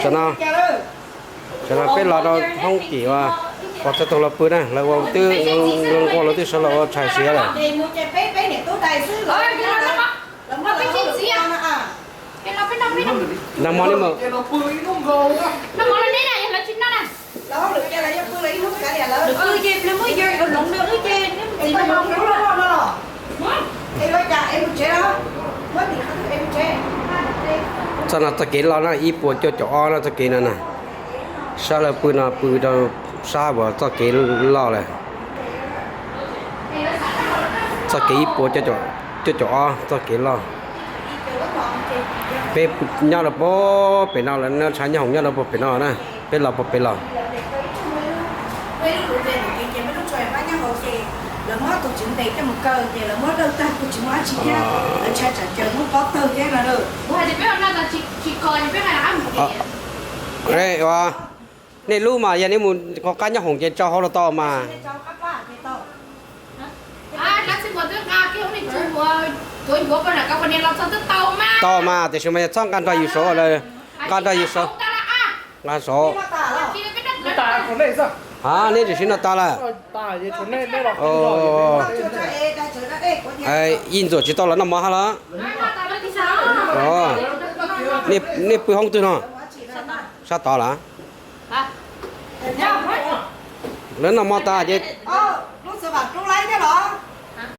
Tam no, tam no peb los rau hoob tim uas pov txog toog los pw na, lawv ua twb nquag los twb sawv los ua tshais siav lawm. Nag hmo li mus. Txoj no txoj kev loj na, ib puas cuaj caum ob na txoj kev no na. Sab lawv pw no pw rau sab uas txoj kev loj lawm. Txoj kev ib puas cuaj caum ob txoj kev loj. Peb nyob rau puag pem no lawm, nab tshav nyob hoom nyob rau puag pem no na. Peb los puag pem los. Nej lub mas yog nej mus qhov qab nyob hoom ces tso hauv los tau mas. Tau mas, tiam sis mas yog txhob nqa nrog yus saud lawm, nqa nrog yus saud, nqa saud. Ha, nej tseem siv no tas lawm. Ib ntxuam tsis tau los noj mov hab los? Nej pw hoob twg no? Sab tod lawm. Lawv noj mov tas ces